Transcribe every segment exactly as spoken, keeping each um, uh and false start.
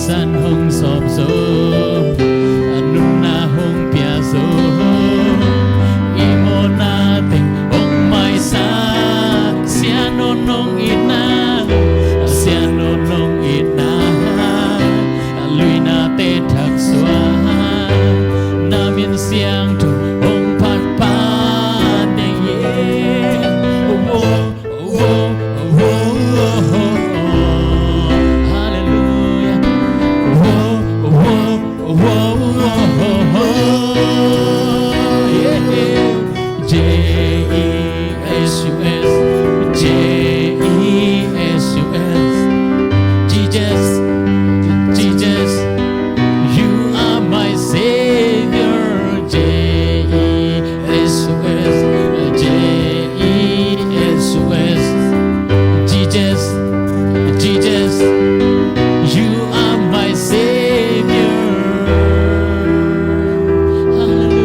San hong sawp zo, a nunna hong pia zo, i mawhna teng hong maisak, Sia Nawn hong itna, Sia Nawn hong itna, a luinate thak suak, na min siangtho hong phat phat teng hi. Oh, oh, oh, oh, oh, oh. Hallelujah. Oh, oh, oh, oh, oh, oh. Yeah. J E S U S, J E S U S. Jesus, Jesus, you are my Savior. J E S U S, J E S U S. Jesus, Jesus, you are my Savior. Hallelujah. Hallelujah.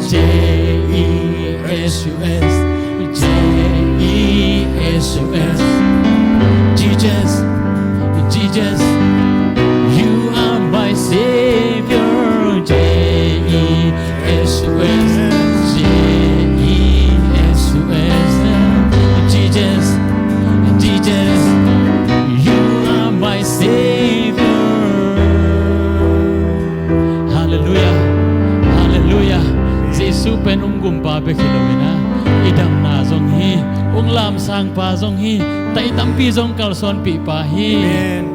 J E S U S, J E S U S. Jesus, Jesus, you are my Savior. J E S U S, J E S U S. Jesus, Jesus, you are my Savior. Hallelujah. Hallelujah. Jesu pen hong gumpa bek hi lo in a, i damna zong hi, hong lamsangpa zong hi, tai tampi zong kalsuanpihpa hi. Amen.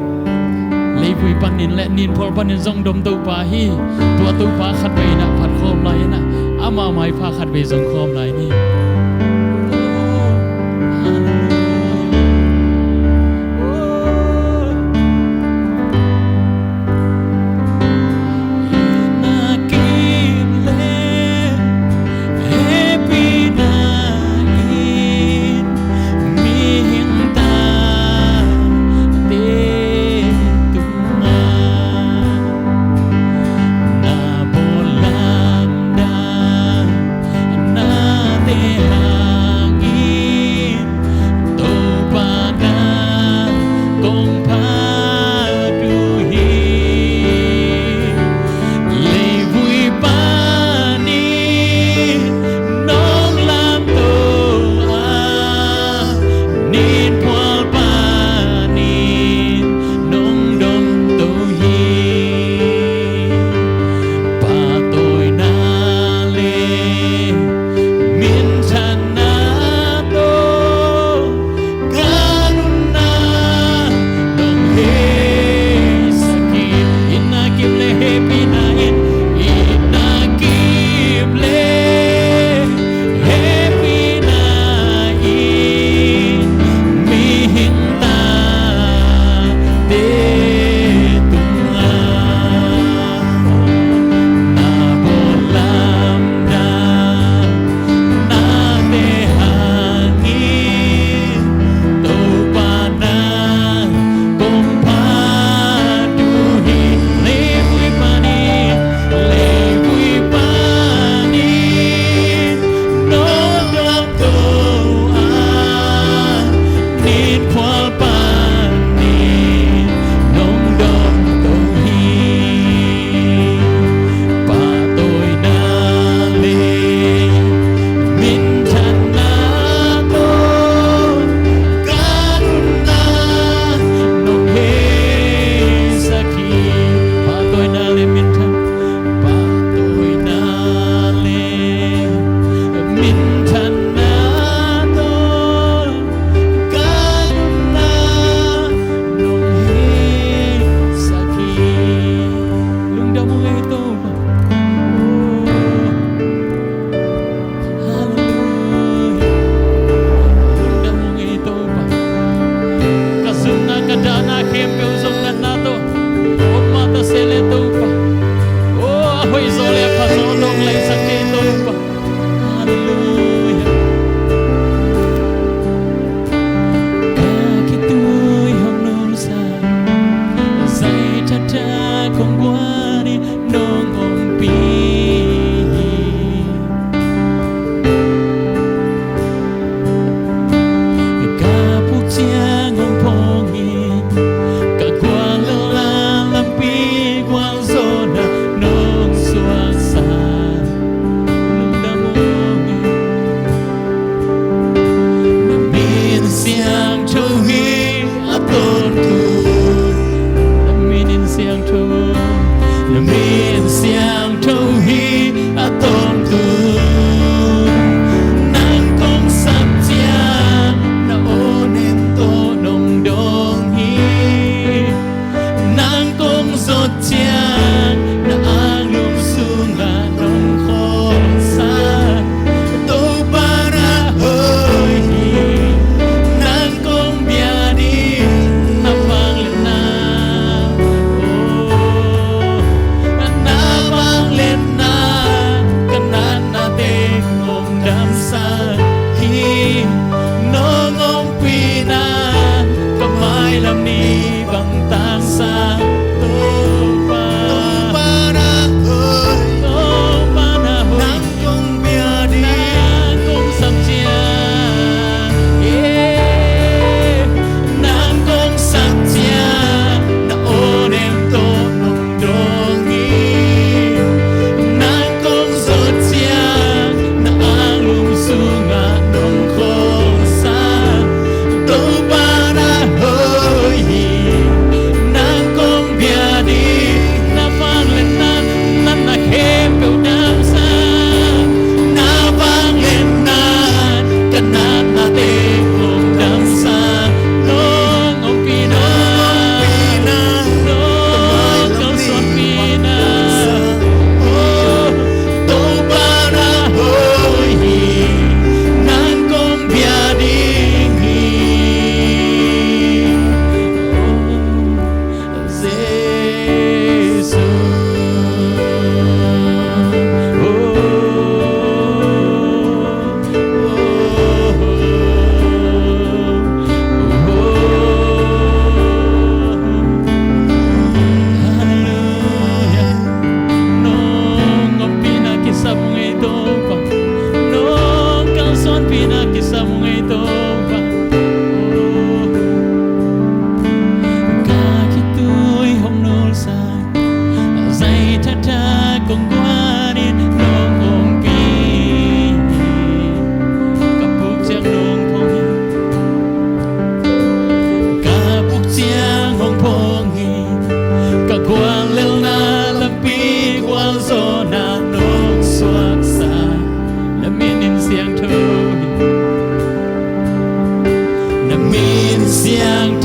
Leivui panin le ninphual panin zong domtopa hi. Tua Topa khatvei in a phatkhawm lai in a, ama maipha khatvei zong khawm lai ni. Nate hangin Topa na kong phat uh hi. Leivui panin nong lamto a, ninphual panin nong domto hi. Pahtawina le minthanna tawh ka nunna nong heisak hi. Itna kim le hehpihna in, itna kim le hehpihna in mihing tate tungah na bawl lamdang nate hangin Topa na kong phat uh hi. Leivui panin, leivui panin nong lamto a, ninphual panin nong domto hi. Pahtawina le minthanna tawh ka nunna nong heisak hi. Pahtawina le minthan, pahtawina le minthanna tawh ka nunna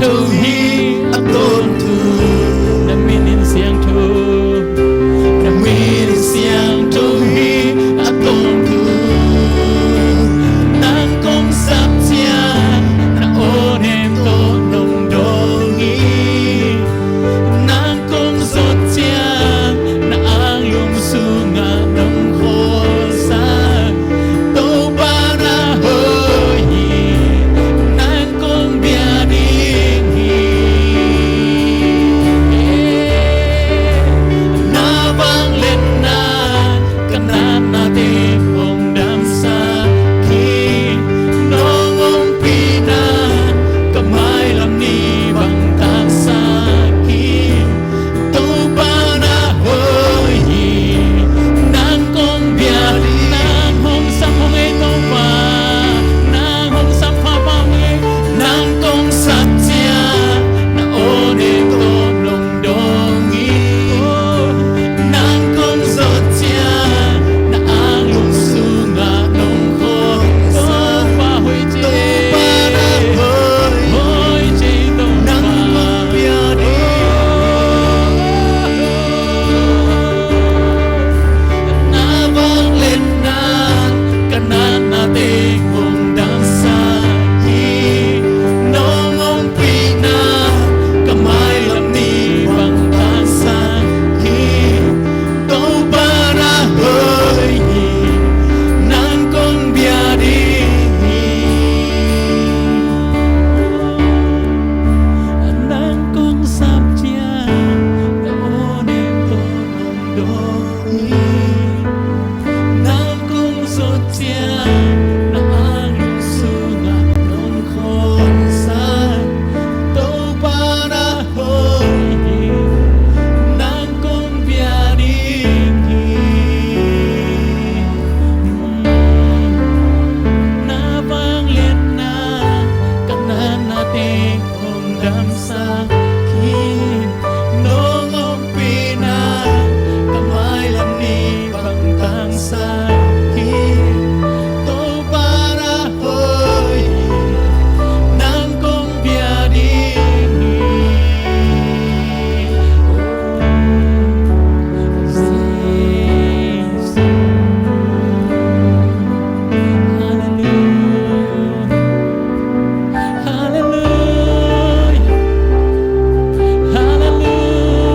Tho hi a tawntung. Na min in siangtho. Na min in siangtho hi a tawntung. Nang kong sap ciang na aw nem tawh nong dawng hi. Nang kong zot ciang na anglum sungah nong khualsak. Topa na hoih hi, nang kong bia ding hi. Na vangliatna ka natnate hong damsak hi. Nong ompihna ka mailam ni bang taksak hi. Topa na hoih hi, nang kong bia ding. Nang hong sap hong ei Topa, nang hong sap pha pha hong ei. Nang kong sap ciang na aw nem tawh nong dawng hi. Nang kong zot ciang na anglum sungah nong khualsak. Topa hoih ci. Topa na hoih. Hoih ci Topa. Nang kong bia ding. Na vangliatna ka natnate hong damsak hi. Nong ompihna ka mailam ni bang taksak hi. Topa na hoih hi, nang kong bia ding hi. Nang kong sap ciang na aw nem tawh nong dawng hi. Nang kong zot ciang na anglum sungah nong khualsak. Topa na hoih hi, nang kong bia ding hi. Na vangliatna ka natnate hong damsak hi. Nong ompihna ka mailam ni bang taksak hi. Topa na hoih hi, nang kong bia ding hi. O Jesu. Halleluia. Halleluia. Halleluia.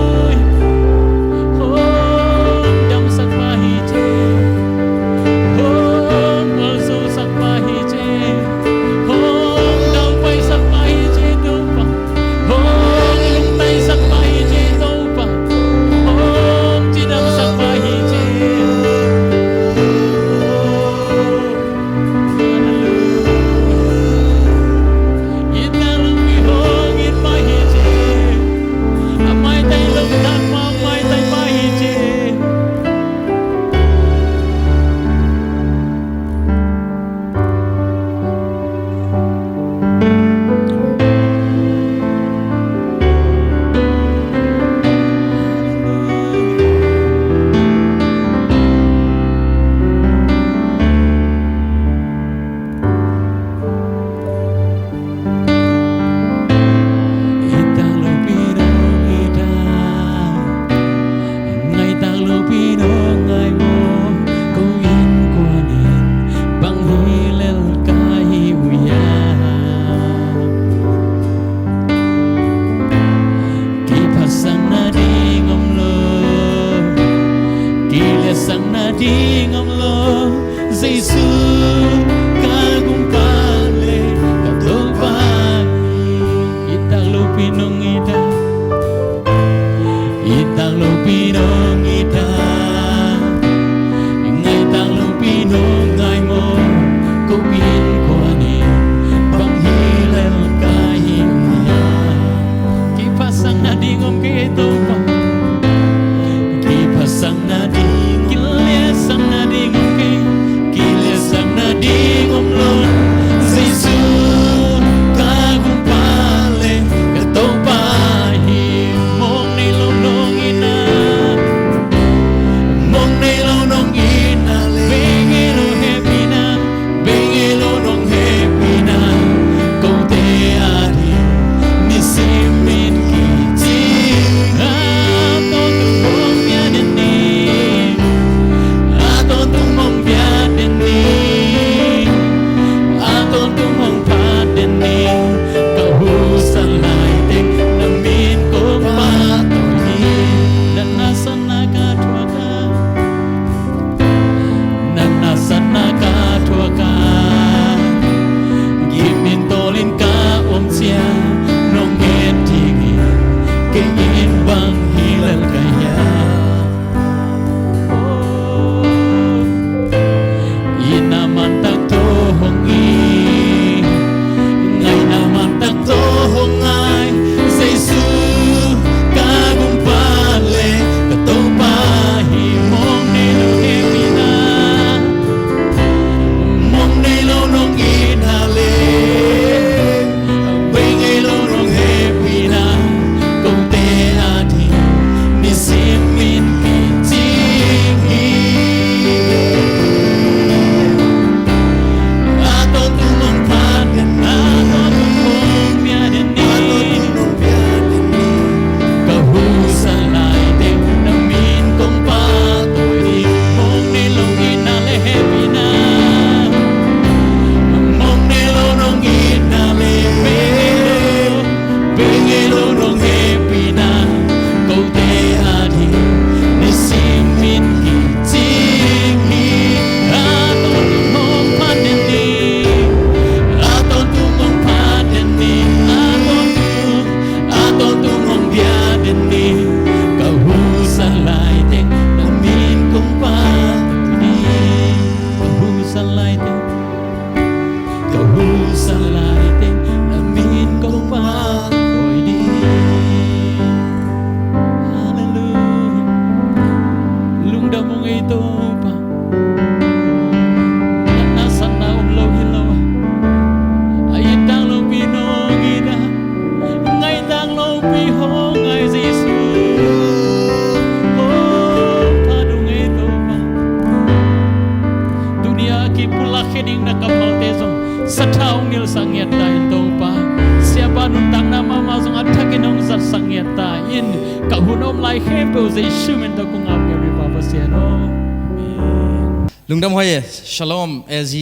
Nong zatsak ngiat ta in, ka hun om lai khempeuh Jesu min tawh kong ap ngiat hi Pa Pasian aw. Amen. Lungdam huai e, Shalom A Z,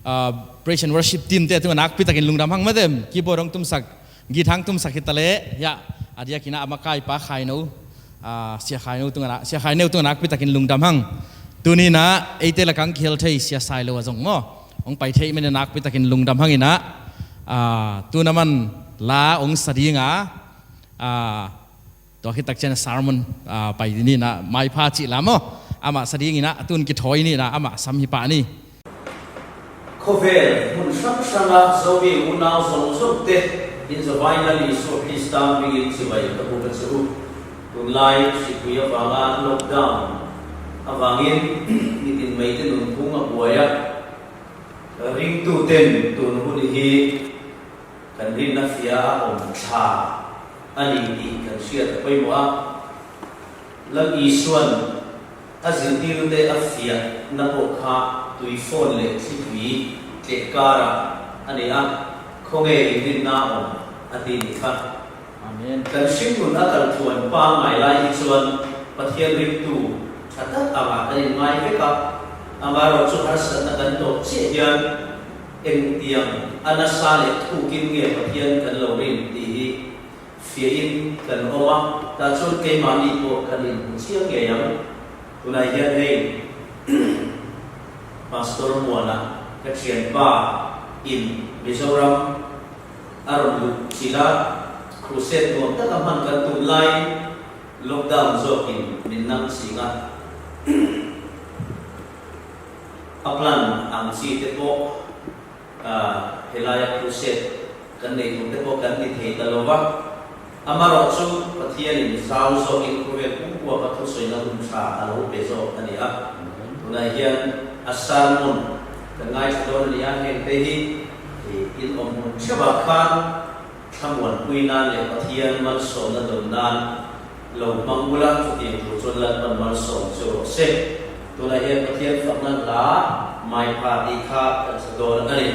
ah, Praise and Worship Team te tungah nakpi takin lungdam hang maw. Keyboard hong tumsak, guitar hong tumsak hi ta leh, ya, a diakin a makaipa Khaino, ah, Sia Khaino tungah, Sia Khaino tungah nakpi takin lungdam hang. Tuni in ah eite lakah kihel thei Sia Sailo a zong maw, hong pai thei manin nakpi takin lungdam hang in ah, ah, tu na man la hong sa ding a, ah, tua khit tak ciang sermon, ah, pai ni in ah, maipha cih la maw, amah sa ding in ah, tun kithawi ni in ah, amah sam hi pah ni. Khawvel mun hrang hrangah Zomi unau zong zongte in, Zomi Lal Isu Krista hmingin chibai ka buk a, cu tunlai sipui avanga lockdown avangin nitin meite nunphung a buai ah, ringtuten tun hun hi kan rinna fia a om thla a ni tih kan hriat a poimawh a. Lal Isuan a zin dilte a fiatna pawh kha tuifawn le thlitui tlehkar ah a nei a, khawnge in rinna om a ti ni kha. Amen. Kan hringnun a kalthuan pangai lai hi chuan Pathian ringtu ṭha tak angah kan inngai vek a, amaherawhchu harsatna kan tawh chiah hian engtiang a nasa leh thukin nge Pathian kan lo rin tih hi fiain kan awm a, tah chuan keimahni pawh kan inhmu chiang ngei ang. Tunai hian hei Pastor Muana ka ṭhianpa in Mizoram a rawn luh chilh a, crusade nuam taka hman kan tum lai, lockdown zawkin min nang ching a, a plan ang chi te pawh, ah, helaia crusade kan nei tum te pawh kan ni thei ta lo va. Amaherawhchu Pathianin zau zawkin khawvel pumpuaka thusawina hun ṭha a lo pe zawk a ni a. Tunai hian a sermon kan ngaithla dawn a ni a, hengte hi in awm hmun ṭheuhah khan thlamuanpui nan leh Pathian malsawmna dawn nan lo hmang bula, chutiang tur chuan Lalpan malsawm chu rawh se. Tunah hian Pathian fakna hla maipha tih kha kan sa dawn a ni.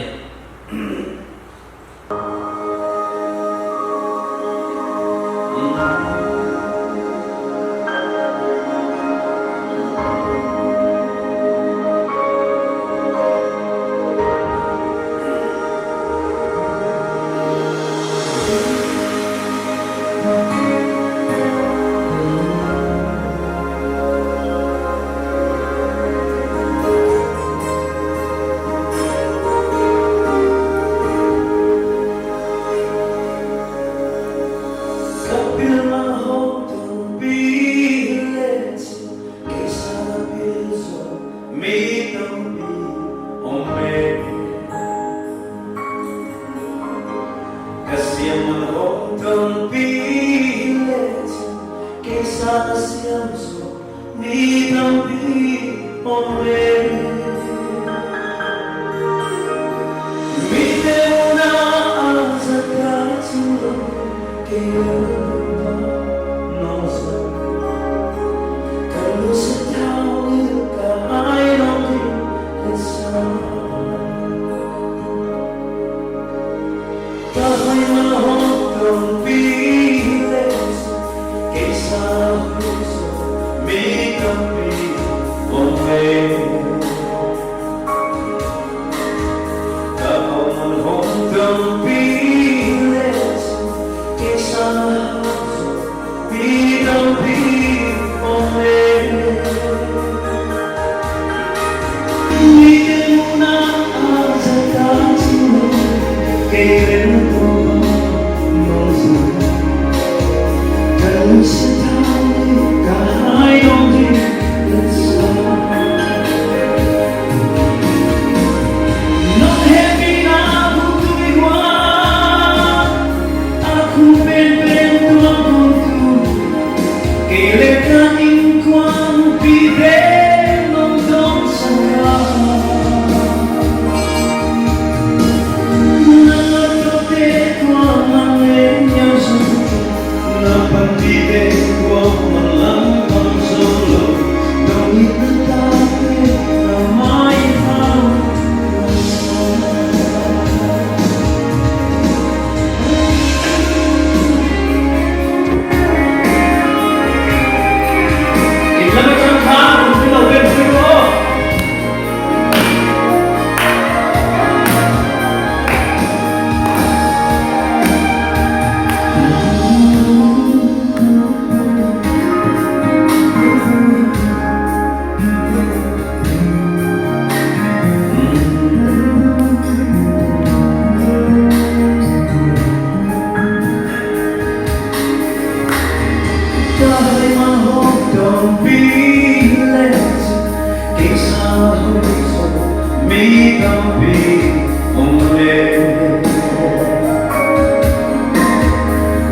Ka pilna hawng tumpi le chu, kei sana pil zawk mi tampi awm ve. Ka siam man hawng tampi le chu, kei sana siam zawk mi tampi awm ve. Mite unau a zat ka ching lo, kei lo nawh zawk. Ka lusit thau in ka ai lo ding le sa. Ka hoih mal hawng tampi le, kei sa hoih zawk mi tampi awm ve. Ka hoih mal hawng tampi le, kei sa hoih zawk mi tampi awm ve. Mi tampi om le,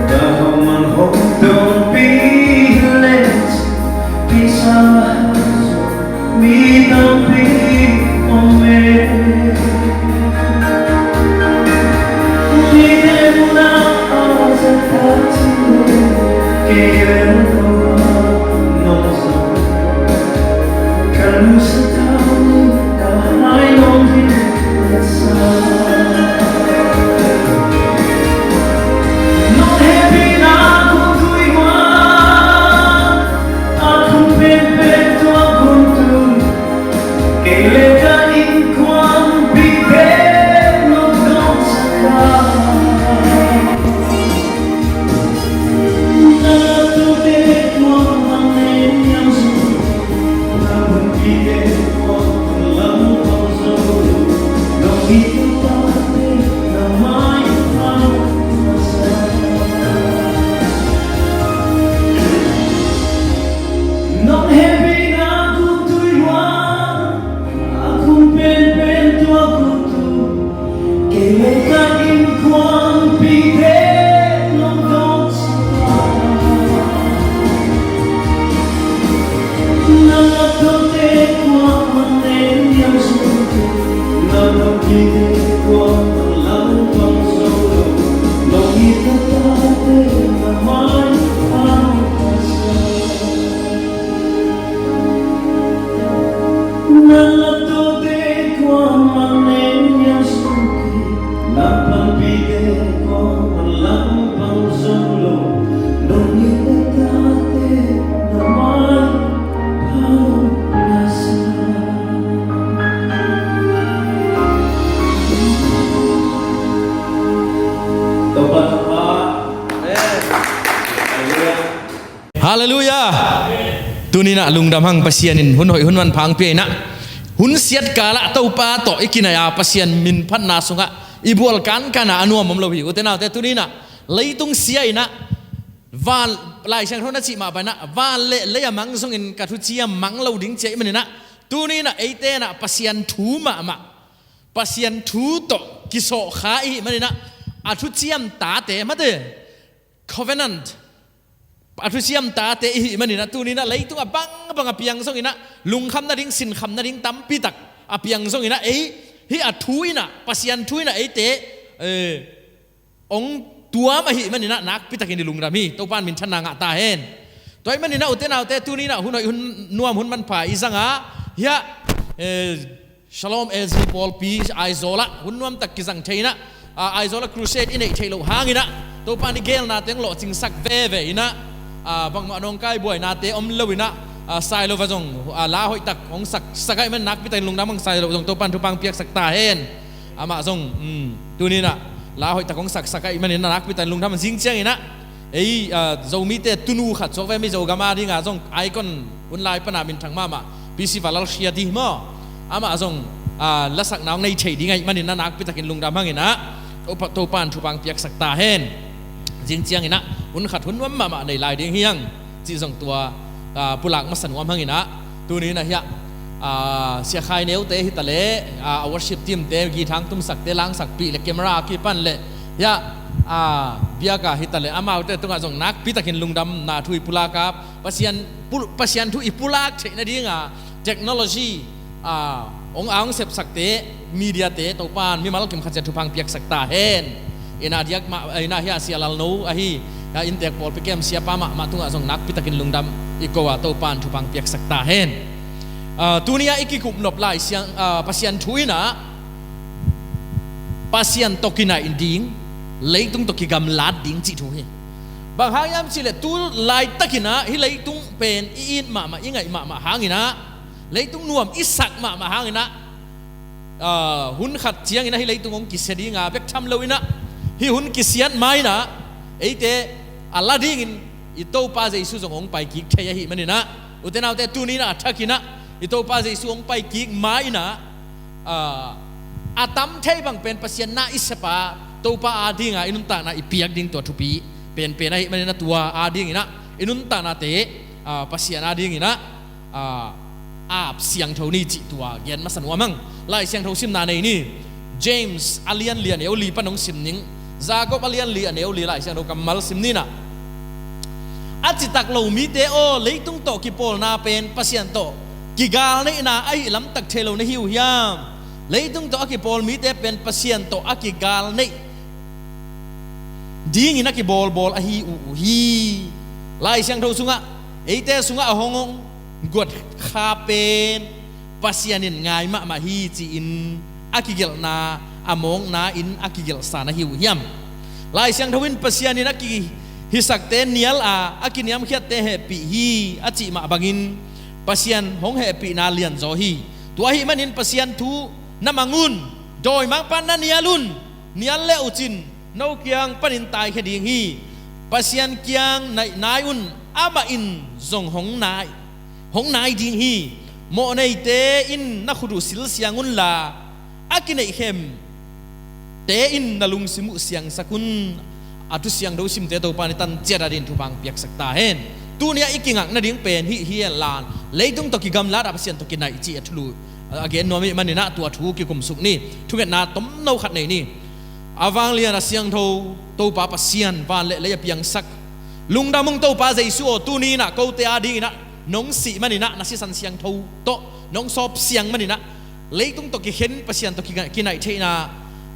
ka hong man hong dongpi le, kisa mi tampi om le. Ni te muna a sa ta ci kei le nong sa. Halleluiah. Tuninah lungdam hang, Pasian in hun hoih hun manpha hong pia inah, hun siat kalah Topa tawh i kinai-a Pasian min phatna sungah i bual kankan a nuam om lo hi. Ute naute, tuninah leitung sia inah van, Lai Siangtho na cih mah bang inah van le lei a mang zongin ka thuciam mang lo ding ci ahih maninah, tuninah eite inah Pasian thu mahmah, Pasian thu tawh kisawhkha i hih maninah, a thuciam tate mate, covenant, a thuciam tate i hih maninah, tuninah leitung a bangbang a piang zonginah, lungkham nading, sinkhamna ding tampitak a piang zonginah, ei hih a thu inah, Pasian thu inah eite, eh, hong tuam ahih maninah nakpitakin i lungdam hi. Topa in minthanna ngah ta hen. Tua ahih maninah ute naute, tuninah hun hoih hun nuam hun manpha i zanga, hiah, eh, Shalom L G pawlpi Aizawl ah hun nuamtak kizang thei inah, ah, Aizawl ah crusade i neih theih loh hanginah, Topa in i geelna teng lawhcingsak veve inah, ah, bangmah nawngkai buainate om lo inah, ah, Sailo va zong, ah, la hoihtak hong sak, sak ahih man nakpitakin lungdam hang. Sailo zong Topa in thupha hong piaksak ta hen. Amah zong, um, tuninah la hoihtak hong sak, sak ahih maninah nakpitakin lungdam. Zing cianginah ei, ah, Zomite tunu khat suak ve, mi Zogam a dinga zong icon hun lai pana minthang mahmah, P C Valal Khia dih maw? Amah zong, ah, lasakna hong nei thei ding ahih maninah nakpitakin lungdam hanginah, Topa, Topa in thupha hong piaksak ta hen. Zing cianginah hun khat hun nuam mahmah nei lai ding hi hang cih zong tua, ah, pulak masa nuam hanginah, tuninah hiah, ah, Sia Khai Neute hitaleh, ah, a worship teamte, guitar tumsakte, langsakpih le camera a kipan le hiah, ah, biaka hitaleh amaute tungah zong nakpitakin lungdamna thu i pulak a, Pasian, pul-, Pasian thu i pulak theih nadinga technology, ah, hong, a hong sepsakte, mediate, Topa in mimal kim khat ciat thupha hong piaksak ta hen. Inah diak mah, inah hiah Sia Lalno ahi, ah, inntek pawlpi kem siapa mahmah tungah zong nakpitakin lungdam i ko a, Topa in thupha hong piaksak ta hen. Ah, tuni-ah i kikup nop Lai Siang, ah, Pasian thu inah Pasian tawh kinai ding, leitung tawh kigamlat ding cih thu hi. Bang hang hiam cihleh tu laitakinah hih leitung pen i it mahmah, i ngaih mahmah hanginah, leitung nuam i sak mahmah hanginah, ah, hun khat cianginah hih leitung hong kisia dinga bek tham loinah, hih hun kisiat ma-inah eite a la dingin i Topa Jesu zong hong paikik thei ahih maninah, ute naute, tuninah a thakinah i Topa Jesu hong paikik ma-inah, ah, a tam thei bang pen Pasian na i sepa Topa adinga i nuntakna i piak ding tua thupi penpen ahih maninah, tua adinginah i nuntaknate, ah, Pasian adinginah, ah, ap siangtho ni cih tua gen masa nuam hang. Lai Siangtho simna nei ni. James a lian li a neu li pan hong sim ning. Jacob a lian li a neu li Lai Siangtho kammal sim ni na. A citak lo mite aw, leitung tawh kipawlna pen Pasian tawh kigalneihna ahih lamtak thei lo na hi uh hiam? Leitung tawh a kipawl mite pen Pasian tawh a kigalneih dingin a kibawlbawl ahi uh hi. Lai Siangtho sungah eite sungah a hong hong guat kha pen Pasian in ngai mahmah hi ci-in a kigelhna, a mawkna in a kigelhsa na hi uh hiam? Lai Siangtho in Pasian in a kihisakte nial a, a kiniamkhiatte hehpih hi a cih mah bangin Pasian hong hehpihna lianzaw hi. Tua ahih manin Pasian thu na mang un, dawimangpa na nial un, nial le uh cin no kiang panin taikhia ding hi. Pasian kiang naih nai un, amah in zong hong nai, hong nai ding hi. Mawhneite in na khut uh silsiang unla, a kineihkhemte in na lungsim uh siangsak un. A thu siangtho simte Topa in i tan ciat a din thupha hong piaksak ta hen. Tuni-ah i kingak nading pen hih hi hen lan, leitung tawh kigamlat a Pasian tawh kinaih cih a thulu a gen nuam ih maninah tua thu kikumsuk ni. Thungetna tomno khat nei ni. A vanglian a siangtho Topa Pasian, van le lei a piangsak, lungdam ung Topa Jesu aw, tuni inah kote a dinginah nong sih maninah na sisan siangtho tawh nong sawp siang maninah leitung tawh kikhen Pasian tawh kinaih theihna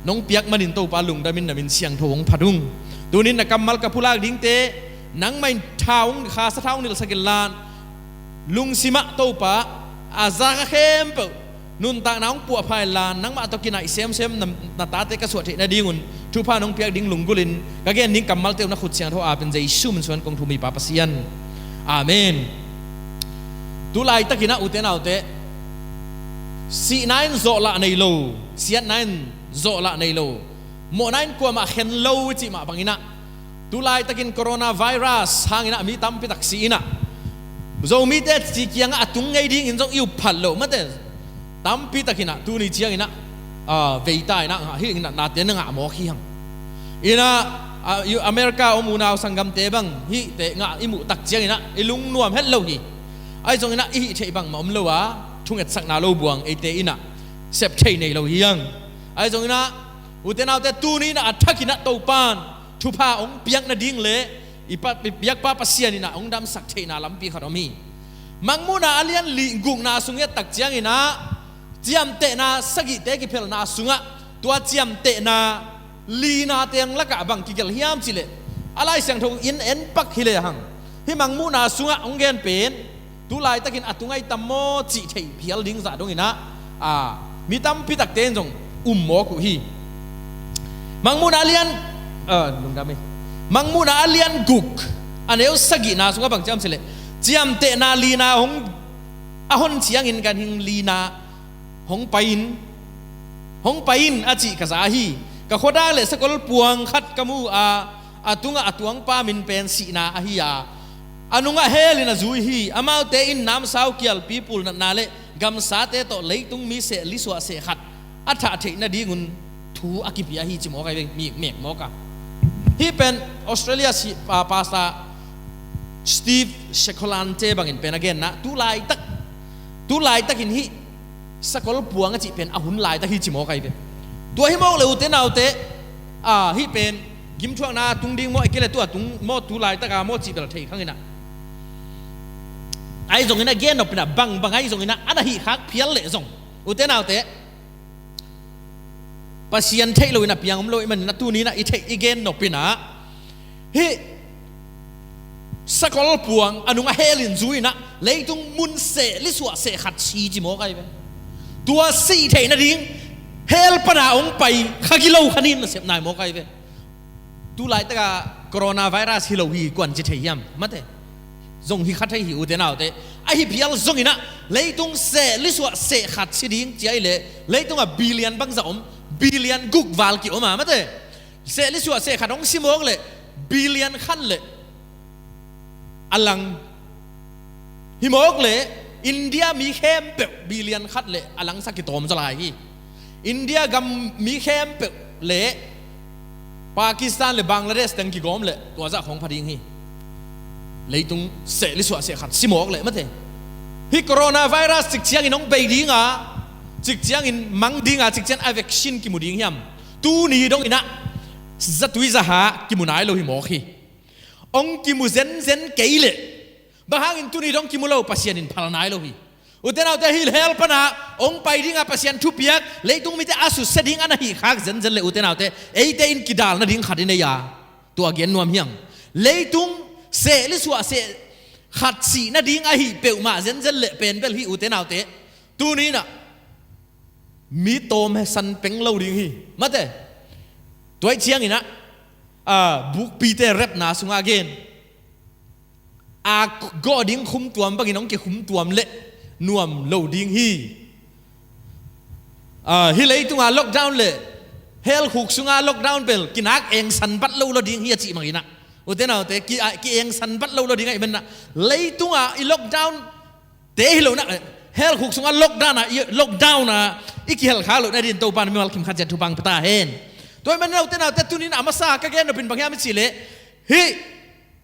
nong piak manin Topa lungdamin na min siangtho hong phat ung. Tunin na kammal ka phulak dingte nangmah in tha hong, khasa tha hong nilhsak inlan, lungsimah Topa a zak a khempeuh nuntakna hong puahpha inlan, nangmah tawh kinaih semsem na, na tate ka suah theih nadingun thupha nong piak ding lunggulhin ka gen ding kammalte uh na khut siangtho apin Jesu min suan kong thum hi Pa Pasian. Amen. Tu laitakinah ute naute, sihna in zawhlah nei lo, siatna in zawhlah nei lo, mawhna in kuamah khen lo i cih mah banginah tu laitakin coronavirus hanginah mi tampitak si inah Zomite ci kiangah a tung ngei dingin zong i up phat loh mate. Tampitakinah tuni cianginah, ah, veita inah ngah hi inah nate na ngah mawk hi hang. Inah, ah, America om unau sanggamte bang hihte ngah i muh tak cianginah i lungnuam het lo hi. Ahi zonginah i hih theih bangmah om lo a, thungetsakna lo buang eite inah sep thei nei lo hi hang. Ahi zonginah ute naute, tuni inah a thakinah Topan thupha hong piak nading le i pa, i biakpa Pasian inah hong damsak theihna lampi khat om hi. Mangmuhna a lian li gukna sung i et tak cianginah ciamtehna sagihte kiphelhna sungah tua ciamtehna lina teng lakah bang kigelh hiam cihleh, a Lai Siangtho in en pak hi lehang, hih Mangmuhna sungah hong gen pen tu laitakin a tung ahi tam maw cih theih phial ding zah donginah, a, mi tampitakte in zong um mawk uh hi. Mangmuhna a lian, a, lungdam hi. Mangmuhna a lian guk a neu sagihna sungah bang ciam cihleh, ciamtehna lina hong a hon ciangin ganhing lina hong pai in, hong pai in a cih ka za hi. Ka khuadak le sakol puang khat ka mu a, a tungah a tuangpa min pen sihna ahi a, a nungah helin a zui hi. Amaute in namsau kialpi pulnatna le gamsate tawh leitung mi seh lisuah seh khat a thah theih nadingun thu a kipia hi ci mawk ahi ve, mi mek mawk a. Hih pen Australia si, pa, Pastor Steve Shekolante bangin pen a genna, tu laitak, tu laitakin hih sakol puang a cih pen a hun laitak hi ci mawk ahi ve. Tua hi mawk le ute naute, a, hih pen gimthuakna tung ding maw, a kei le tua tung maw, tu laitaka maw cih bel thei khanginah, ahi zonginah gen nopinah bangbang ahi zonginah a na hih khak phial leh zong ute naute, Pasian theih loin a piang om lo i maninah tuninah i theih i gen nopinah hih sakol puang a nung a helin zui inah leitung mun seh lisuah seh khat si ci mawk ahi ve. Tua sih theih nading hel pana hong pai kha gilo khanin nasep nai mawk ahi ve. Tu laitaka coronavirus hi lo hi kuan ci thei hiam mate. Zong hi kha thei hi ute naute. Ahi phial zonginah leitung seh lisuah seh khat si ding ci ahi leh, leitungah billion bangzah om, billion guk val ki om a mate. Seh lisuah seh khat hong si mawk leh billion khat le a lang hi mawk leh India mi khempeuh billion khat le a langsak kitawm zaw lai hi. India gam mi khempeuh le Pakistan le Bangladesh teng kigawm le tua zah khawng pha ding hi. Leitung seh lisuah seh khat si mawk le mate. Hih coronavirus cik ciangin hong bei dinga, cik ciangin mang dinga, cik ciang a vaccine kimu ding hiam? Tuni dong inah zatui zaha kimu nai lo hi mawk hi. Hong kimu zenzen kei leh, bang hangin tuni dong kimu lo? Pasian in phal nai lo hi. Ute naute, hih hell pana hong pai dinga Pasian thupiak, leitung mite a susia ding a na hih khak zenzen leh, ute naute, eite in kidal nading khat i nei a, tua gen nuam hiang. Leitung seh li suah seh khat sih nading ahi peuhmah zenzen leh pen bel hih, ute naute, tuni inah mi tawm he san peng lo ding hi. Mate, tua ih ciang inah, a, bukpite repna sungah gen, a gawh ding khumtuam bangin hong kikhumtuam leh nuam lo ding hi. A, hih leitunga lockdown leh hell khuk sunga lockdown bel kinak engsan bat lo lo ding hi a cih mang inah, ute naute, ki, a, ki engsan bat lo lo ding ahih man inah, leitunga i lockdown te hi lo na, hell khuk sunga lockdown a, i, lockdown a i kihel khak loh nadin Topan mimal kim khat ciat thupha pia ta hen. Tua ahih man inah, ute naute, tuni inah a masa ka gen nopin bang hiam i cih leh, hih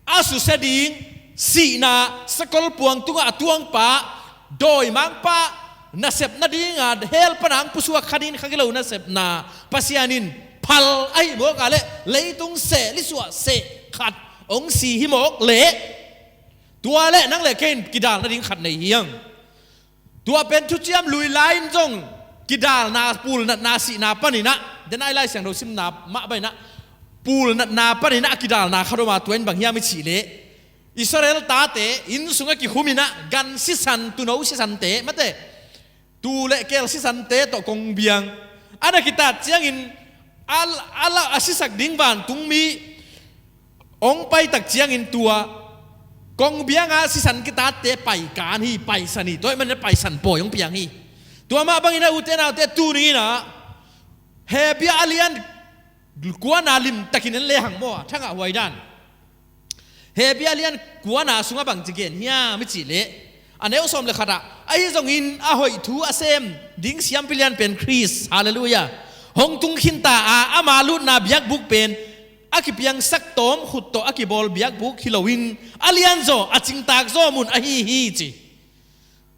a susia ding sihna, sakol puang tunga a tuangpa, dawimangpa nasep nadinga hell pana hong pusuak kha ding kha kei lo nasepna Pasian in phal ahi mawk a leh, leitung seh li suah seh khat hong si hi mawk leh, tua leh nang leh kei in kidal nading khat nei hiang. Tua pen thuciam lui lai-in zong kidalna, pulnatna, sihna paninah, den a i Lai Siangtho simna mah bang inah, pulnatna paninah a kidalna khat om a, tua in bang hiam i cih leh, Israel tate inn sungah kikhum inah gan sisan, tuuno sisante, mate, tuu leh keel sisante tawh kongbiang a na kitat ciangin, a, a, a sisak ding vantungmi hong pai tak ciangin tua kongbianga sisan kitatte paikan hi, paisan hi. Tua ahih manin paisan pawi hong piang hi. Tua mah bangin a, ute naute, tuni inah Hebru a lian kuana limtakin en lehang maw, a thangah huai dan. Hebru a lian kuana sungah bangci gen hiam i cih leh, a neu sawm le khatah, ahi zongin a hoih thu a sem ding siampi lian pen Khrist, halleluiah, hong tung khinta a, ama lutna biakbuk pen a kipiangsak tawm khut tawh a kibawl biakbuk hi loin, a lianzaw, a cingtak zaw mun ahi hi, ci.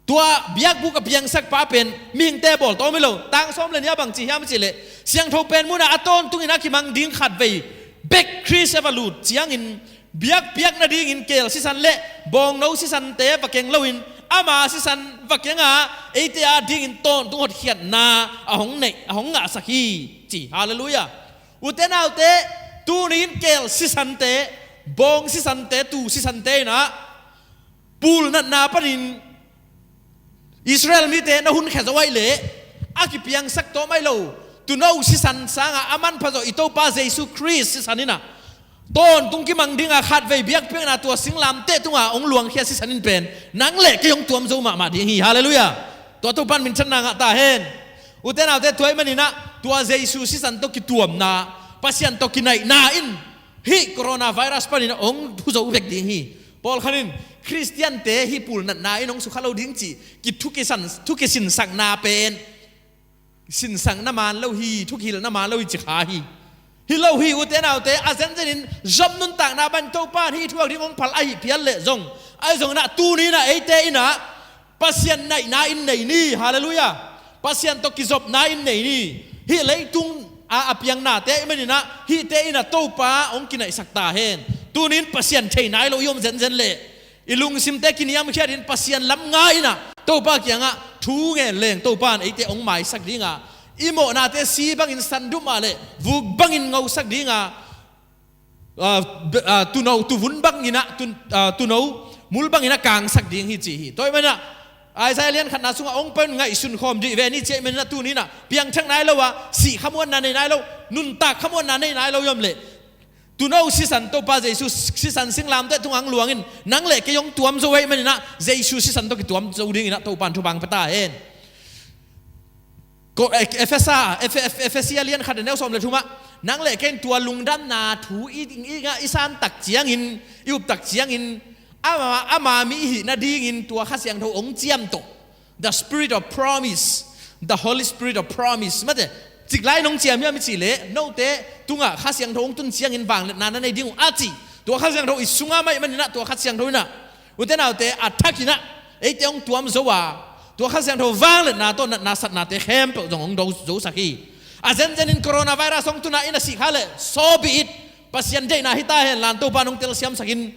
Tua biakbuk a piangsakpa pen mihingte bawl tawm hi lo. Tang sawm le nih ah bangci hiam i cih leh, siangtho pen munah a tawntungin a kimang ding khatvei bek Khrist a va lut ciangin, biakpiak nadingin keel sisan le bawngno sisante va keng loin, ama sisan va kenga eite adingin tawntung hotkhiatna a hong neih, a hong ngahsak hi, ci. Halleluiah. Ute naute, tuni-in keel sisante, bawng sisante, tuu sisante inah pulnatna panin Israel mite na hunkhia zo ahih leh, a kipiangsak tawm ahi lo, tuuno sisan sangah a manpha zawh i Topa Jesu Khrist sisan inah tawntung kimang dinga khatvei biakpiakna tua singlamteh tunga hong luangkhia sisan in pen nang le kei hong tuam zo mahmah ding hi. Halleluiah. Tua Topan minthanna ngah ta hen. Ute naute, tua ahih maninah tua Jesu sisan tawh kituamna, Pasian tawh kinaihna in hih coronavirus panin hong hu zo vek ding hi. Pawlkhat in Khristiante hih pulnatna in hong sukha lo ding cih ki thu kisan, thu kisinsakna pen sinsakna man lo hi, thu kihilhna man lo hi, ci kha hi. Hi lo hi, ute naute, a zenzenin Job nuntakna bang Topa in hih thuak ding hong phal ahih phial leh zong, ahi zongin ah tuni inah eite inah Pasian naihna in nei ni. Halleluiah. Pasian tawh kizopna in nei ni. Hih leitung a, a piangnate ahih maninah hihte inah Topa hong kinaihsak ta hen. Tuni-in Pasian thei nai lo i om zenzen leh, i lungsimte kiniamkhiatin Pasian lam nga inah Topa kiangah thu ngen leng, Topa in eite hong maisak dinga, i mawhnate si bangin sandup mah leh vuk bangin ngosak dinga, a, be-, a, tuuno, tuuvun banginah, tu-, a, tuuno mul banginah kangsak ding hi, ci hi. Tua ahih maninah Isaiah lian khatna sungah hong pai un, ngaihsun khawm dih ve ni, ci ahih maninah tuni inah piangthak nai lo a, sih khamuanna nei nai lo, nuntak khamuanna nei nai lo i om leh, tuuno sisan, Topa Jesu sisan singlamteh tungah hong luangin nang le kei hong tuam zo ahih maninah Jesu sisan tawh kituam zo dinginah Topa in thupha pia ta hen. Ko-, E-, Efesa, Efe-, Efe-, Efesia lian khat a neu sawm le thumah, nang le kei in tua lungdamna thu i, i, i, i san tak ciangin, i up tak ciangin, ama, ama mi i hih nadingin tua Kha Siangtho hong ciamtawh, the Spirit of promise, the Holy Spirit of promise, mate, cik lai-in hong ciam hiam i cih leh, note tungah Kha Siangtho hong tun ciangin vangliatna na nei ding uh, a ci. Tua Kha Siangtho i sungah mah ahih maninah tua Kha Siangtho inah, ute naute, a thakinah Eite hong tuam zo a, tua Kha Siangtho vangliatna tawh natna satnate khempeuh zong hong do zosak hi. A zenzenin coronavirus hong tun a, i na sih kha leh, so be it. Pasian deihna hi ta hen la, Topa in hong telsiamsak in,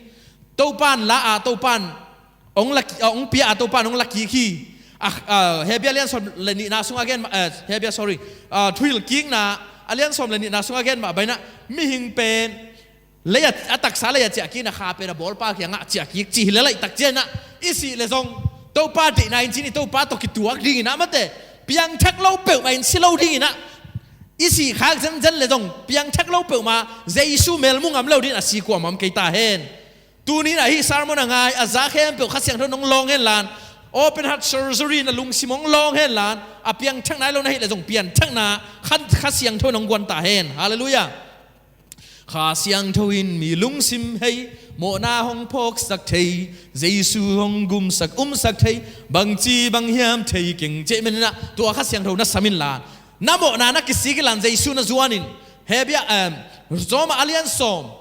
Topa in la a, Topa in hong la, hong pia a, Topa in hong la kik hi. A, a, Hebru a lian sawm le nihna sungah gen, eh, Hebru, sorry, a, Thuhilhkikna a lian sawm le nihna sungah gen mah bangin ah, mihing pen lei a, a taksa lei a ciahkikna, kha pen a bawlpa kiangah ciahkik cih hi leh, laihtak ciangin ah i sih leh zong Topa deihna in ci-in i Topa tawh kituak dingin ah, mate, piangthak lo peuhmah in si lo dingin ah, i sih khak zenzen leh zong piangthak lo peuhmah, Jesu mel mu ngam lo dingin a si kuamah om kei ta hen. Tuni-in ah hih sermon a ngai a za khempeuh Kha Siangtho in hong lawng hen la, open heart surgery in a lungsim hong lawng hen la, a piangthak nai lo na hih leh zong pianthakna Kha, Kha Siangtho in hong guan ta hen. Halleluiah. Kha Siangtho in mi lungsim hei, mawhna hong phawksak thei, Jesu hong gumsak umsak thei, bangci bang hiam thei keng, cih manin ah tua Kha Siangtho na sam inla, na mawhna na kisik inla, Jesu na zuan in. Hebru, em, Rom a lian sawm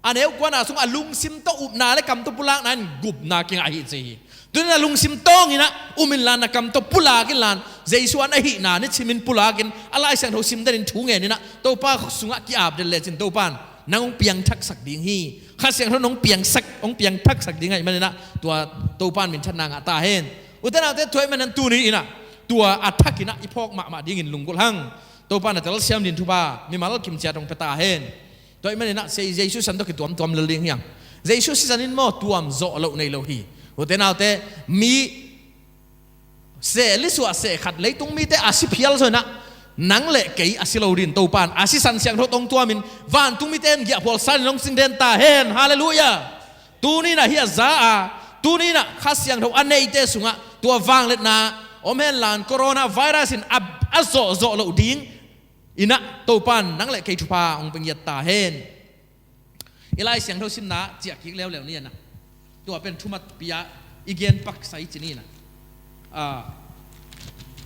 a neu kuana sungah lungsim tawh upna le kam tawh pulakna in gupna kingah hi ci hi. Tuni-in ah lungsim tawngin ah um inla, na kam tawh pulak inla, Jesu a na hihna na chim in pulak in, a Lai Siangtho sim den in, thu ngen in ah, Topa sungah ki-ap den lecin Topa in nang hong piangthaksak ding hi. Kha Siangtho in hong piangsak, hong piangthaksak ding ahih manin ah tua Topa in minthanna ngah ta hen. Ute naute, tua ahih manin tuni-in ah tua a thakin ah i phawk mahmah dingin lunggulh hang. Topa in a telsiam dingin thupha mimal kim ciat hong pia ta hen. Tua ahih manin ah Jesu sisan tawh kituamtuam lel ding hi hang. Jesu sisan in maw, tuam zawh loh nei lo hi. Ute naute, mi seh li suah seh khat, leitung mite a si phial zawh in ah, nang le kei a si lo dingin Topa in a sisan siangtho tawh hong tuamin, vantung mite in giahphual san in hong sing den ta hen. Halleluiah. Tuni-in ah hih a za a, tuni-in ah Kha Siangtho a neite sungah tua vangliatna om hen la, coronavirus in a, a zawhzawh loh ding in ah Topa in nang le kei thupha hong pia ngiat ta hen. I Lai Siangtho simna ciah kik leuleu ni a, tua pen thumat pi-a i gen paksa i ci ni a. Ah,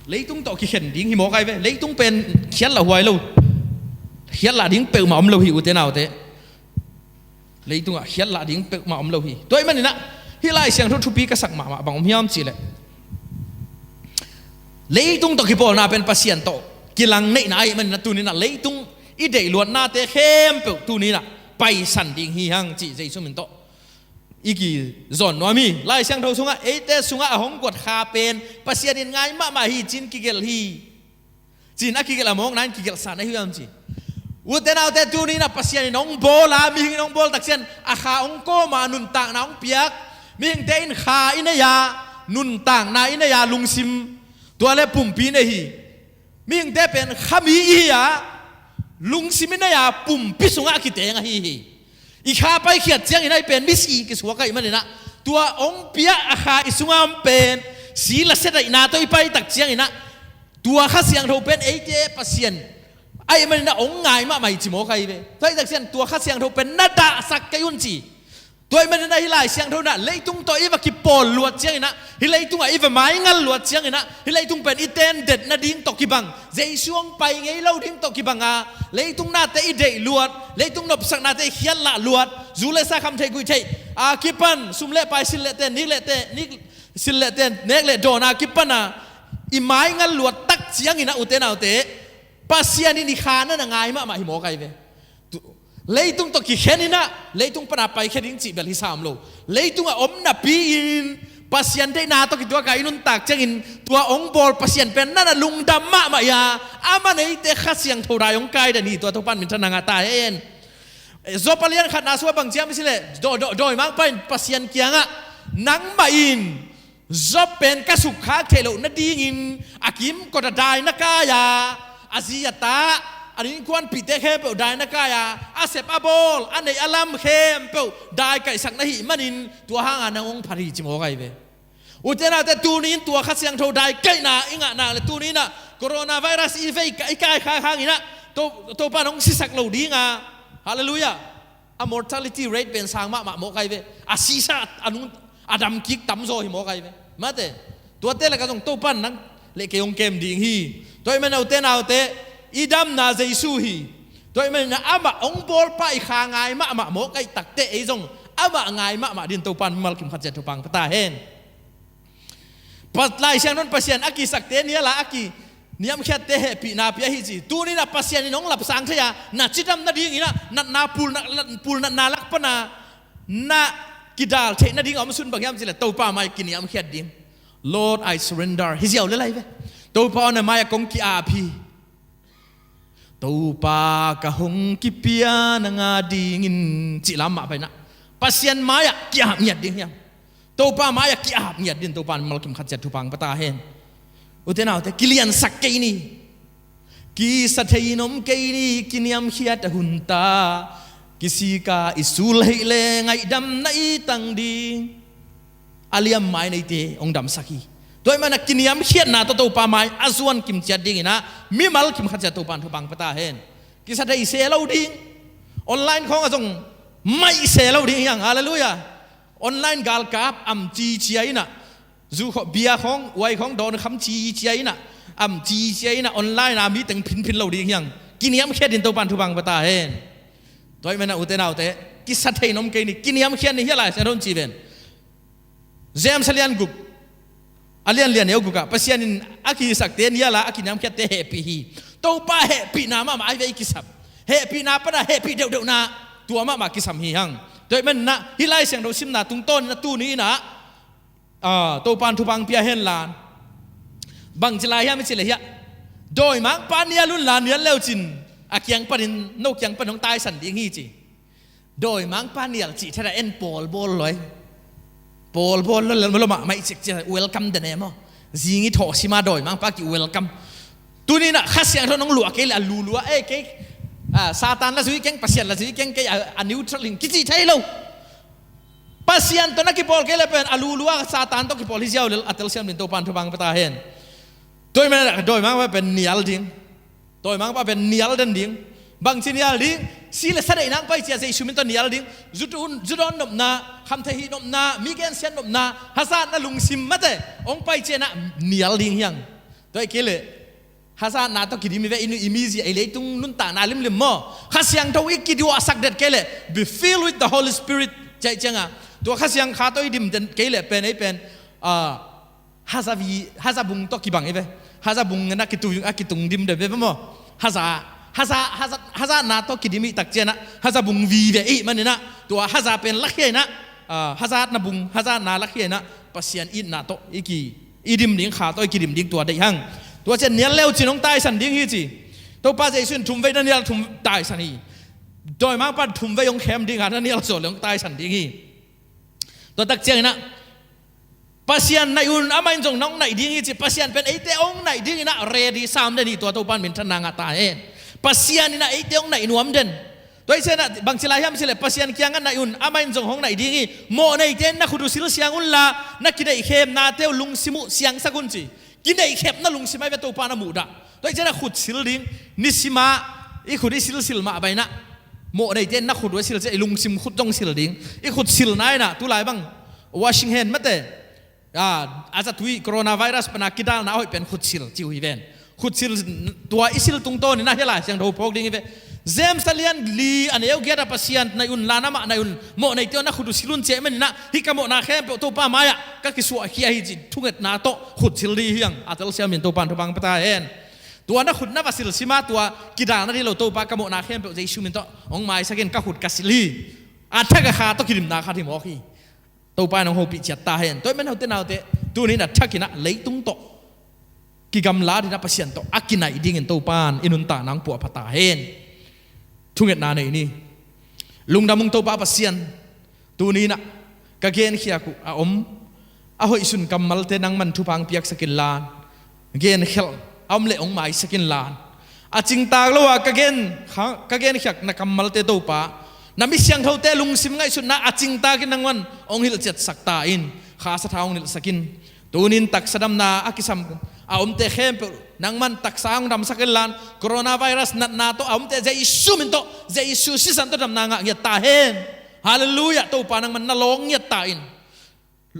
leitung tawh kikhen ding hi mawk ai ve. Leitung pen khiatlah huai lo. Khiatlah ding peuhmah om lo hi, ute naute. Leitungah khiatlah ding peuhmah om lo hi. Tua ahih manin ah hih Lai Siangtho thupi ka sak mahmah bang om hiam cih leh, leitung tawh kipawlna pen Pasian tawh kilang neihna ahih manin ah tuni-in ah leitung i deih luatnate khempeuh tuni-in ah paisan ding hi hang cih Jesu min tawh i kizawn nuam hi. Lai Siangtho sungah, eite sungah a hong guat Kha pen Pasian in ngai mahmah hi ci-in kigelh hi. Ci-in a kigelh a mawkna in kigelhsa na hi hiam ci. Ute naute, tuni-in ah Pasian in hong bawl a, mihing in hong bawl tak ciang a Kha hong kawm a, nuntakna hong piak. Mihingte in Kha i nei a, nuntakna i nei a, lungsim, tua le pumpi nei hi. Mihingte pen Kha mi i hi a, lungsim i nei a, pumpi sungah a kiteng ahi hi. I Kha paikhiat ciangin ah i pen misi kisuak ahih manin ah, tua hong pia a Kha i sungah om pen, si lasia daihna tawh i pai tak ciangin ah, tua Kha Siangtho pen eite Pasian ahih manin ah hong ngai mahmah hi ci mawk ai ve. Tua ahih tak ciang tua Kha Siangtho pen na dahsak kei un ci. Tua ahih manin ah hih Lai Siangtho in ah leitung tawh i va kipawl luat ciangin ah, hih leitungah i va maingal luat ciangin ah, hih leitung pen i tendet nading tawh kibang, Jesu hong pai ngei lo ding tawh kibang a, leitung nate i deih luat, leitung nopsaknate i khiatlah luat, zu le sa, kham theih guih theih a kipan, sum le pai, silh le ten, nik le ten, nik, silh le ten, nek le dawn a kipan a i maingal luat tak ciangin ah, ute naute, Pasian in i Kha na na ngai mahmah hi mawk ai ve. Tu, leitung tawh kikhen in ah leitung pan a paikhia ding cih bel hi sam lo. Leitungah om napi-in Pasian deihna tawh kituak a i nuntak ciangin tua hong bawl Pasian pen na na lungdam mahmah hi a, aman eite Kha Siangtho dai hong kai den hi. Tua Topa in minthanna ngah ta hen. Job a lian khatna sungah bang ci hiam i cih leh, daw, daw, dawimangpa in Pasian kiangah, nangmah in Job pen ka sukkhak theih loh nadingin a kimkot ah dai na kai a, a zi a ta, a innkuanpihte khempeuh dai na kai a, a sep a bawl, a neih a lam khempeuh dai kaihsak na hih manin tua hangah nang hong phat hi ci mawk ai ve. Ute naute, tuni-in tua Kha Siangtho dai kaihna i ngah nak leh, tuni-in ah coronavirus i vei ka, i kaikhak hangin ah To, Topa in hong sisak lo ding a. Halleluiah. A mortality rate pen sang mahmah mawk ai ve. A sisa a nung, a dam kik tamzaw hi mawk ai ve. Mate, tuate lakah zong Topa in nang le kei hong kem ding hi. Tua ahih manin, ute naute, i damna Jesu hi. Tua ahih manin amah hong bawlpa i Kha ngai mahmah mawk ahih takteh ei zong amah ngai mahmah dingin Topa in mimal kim khat ciat thupha hong pia ta hen. Lai Siangtho in Pasian a kisakte nial a, a kiniamkhiatte hehpihna pia hi ci. Tuni-in ah Pasian in hong lapsang thei a, na cidam nadingin ah, natna pul, na, pul natna lak pana na kidal theih nading a om sun bang hiam cih leh Topa mai-ah kiniamkhiat ding. Lord, I surrender. Hi ziau le lai ve. Topa aw, na mai-ah kong ki-ap hi. Topa ka hong kipia nang adingin cih lam mah bang in ah Pasian mai-ah ki-ap ngiat ding hiam? Topa mai-ah ki-ap ngiat dingin Topa in malkim khat ciat thupha hong pia ta hen. Ute naute, kiliansak kei ni. Kisa thei in om kei ni, kiniamkhiat a hun ta. Kisik a i sulheih leh ngaihdamna i tang ding. A liam mai-in eite hong damsak hi. Tua ahih manin ah kiniamkhiatna tawh Topa mai a zuan kim ciat dingin ah mimal kim khat ciat Topa in thupha hong pia ta hen. Kisa thei se lo ding. Online khawng ah zong mai se lo ding hiang. Halleluiah. Online galkap am cicia in ah, zu khawng, bia khawng, uai khawng dawn kham cicia in ah, am cicia in ah, online ah mi teng phinphin lo ding hiang. Kiniamkhiat dingin Topa in thupha hong pia ta hen. Tua ahih manin ah ute naute, kisa thei in om kei ni, kiniamkhiat ni hi a, Lai Siangtho in ci ven. James a lian guk, a lian li a neu guk ah Pasian in a kisakte nial a, a kiniamkhiatte hehpih hi. Topa hehpihna mahmah ahi ve i kisam. Hehpihna pana hehpih deuhdeuhna, tua mahmah kisam hi hang. Tua ahih manin ah hih Lai Siangtho simna tungtawnin ah tuni-in ah, ah, Topa in thupha hong pia hen la. Bangci lai hiam i cih leh hiah, dawimangpa nial un la, nial le uh cin a kiang panin, no kiang panin hong taisan ding hi ci. Dawimangpa nial cih thadah en pawlbawl lo hi. Pawlbawl lo, lo, lo mah, mah i cik ciang welcome de ne maw. Zing i thawh sim a dawimangpa ki welcome. Tuni-in ah Kha Siangtho in hong luah kei leh a lulu a, eh, kei, ah, Satan la zui keng, Pasian la zui keng, kei a, a neutral hi ing kici thei lo. Pasian tawh na kipawl kei leh pen a lulu a Satan tawh kipawl hi ziau lel a, telsiam dingin Topa in thupha hong pia ta hen. Tua ahih manin ah dawimangpa pen nial ding. Dawimangpa pen nial den ding. Bangci nial ding? Si le sa deihna hong paici a Jesu min tawh nial ding. Zu tun, zu dawn nopna, khamtheih hih nopna, mi gensiat nopna, hazatna lungsim mate hong paici a, nial ding hiang. Tua ahih kei leh hazatna tawh kidim hi ve, i nu, i mizia, i leitung nuntakna limlim maw. Kha Siangtho i kiduahsak det kei leh, be filled with the Holy Spirit, ci ahih ciangin ah, tua Kha Siangtho tawh i dim den kei leh pen, ei pen, ah, haza vi, haza bung tawh kibang hi ve. Haza bung in a kitung, a kitung dim den hi ve maw. Haza, haza, haza, hazatna tawh kidim i hih tak ciangin ah haza bung vive i hih manin ah, tua haza pen lakhia in ah, ah, hazatna bung, hazatna lakhia in ah Pasian itna tawh i ki, i dim ding, Kha tawh i kidim ding tua deih hang. Tua ciang nial le uh cin hong taisan ding hi ci. Topa Jesu in thumvei na nial, thum taisan hi. Dawimangpa in thumvei hong khem ding a, na nial zawh leh hong taisan ding hi. Tua tak ciangin ah Pasian naih un, amah in zong nong naih ding hi ci. Pasian pen eite hong naih dingin ah ready sam den hi, tua Topa in minthanna ngah ta hen. Pasian in ah eite hong naih nuam den. Tua ahih ciangin ah bangci lai hiam cih leh Pasian kiangah naih un, amah in zong hong naih ding hi. Mawhneite in na khut uh silsiang un la, na kineihkhemnate uh lungsim uh siangsak un ci. Kineihkhemna lungsim ahi ve Topa in a muhdah. Tua ahih ciangin ah khut sil ding, nisim a i khut i silsil mah bang in ah, mawhneite in na khut uh a silsiang, i lungsim khut zong sil ding. I khut silna in ah, tulai bang washing hand mate, ah, a zatui coronavirus pana kidalna a hoih pen khut sil ci uh hi ven. Khut sil, tua i sil tungtawnin ah hih Lai Siangtho phawk ding hi ve. James a lian li a neu giat ah Pasian naih un la, amah naih un, mawhneite aw na khut uh sil un ci ahih manin ah, hih ka mawhna khempeuh Topa mai-ah ka kisuahkhia hi ci thungetna tawh khut sil ding hi hang. A telsiam dingin Topa in thupha hong pia ta hen. Tua na khut na va sil sim a, tua kidal nading lo, Topa ka mawhna khempeuh Jesu min tawh hong maisak in, ka khut ka sil hi. A thak a Kha tawh kidimna khat hi mawk hi. Topa in hong hopih ciat ta hen. Tua ahih manin ute naute, tuni-in a thakin ah leitung tawh kigamla dingin ah Pasian tawh a kinaih dingin Topa in i nuntakna hong puahpha ta hen. Thungetna nei ni. Lungdam ung Topa Pasian. Tuni-in ah ka genkhiat uh a om, a hoihsun kammalte nangman thupha hong piaksak inla, genkhelh a om leh hong maisak inla, a cingtak lo a ka gen, ka genkhiatna kammalte Topa, na mi siangthote lungsim ngaihsutna a cingtakin nangman hong hilhciatsak ta in, Kha sathau hong nilhsak in. Tuni-in taksa damna a kisam a omte khempeuh nangman taksa hong damsak inla, coronavirus natna tawh a omte Jesu min tawh, Jesu sisan tawh damna ngah ngiat ta hen. Halleluiah. Topa nangman na lawng ngiat ta in.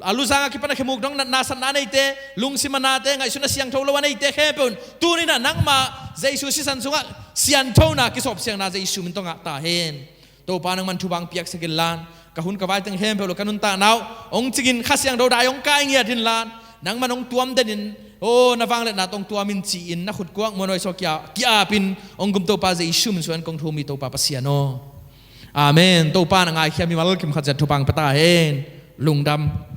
A luzang a kipan a khemuk dong natna satna a neite, lungsim a nate, ngaihsutna siangtho lo a neite khempeuh in tuni-in ah nangma Jesu sisan sungah sianthona, kisawpsiangna Jesu min tawh ngah ta hen. Topa nangman thupha hong piaksak inla, ka hun ka vai teng khempeuh lo ka nuntakna uh hong cingin Kha Siangtho dai hong kai ngiat inla, Nangman hong tuam den in, aw, na vangliatna tawh hong tuam in ci-in na khut kuak muanhuai sawk kia, ki-ap in hong gum Topa Jesu min suang in kong thum hi Topa Pasian aw. Amen. Topa na ngaikhia mimal kim khat ciat thupha pia ta hen. Lungdam.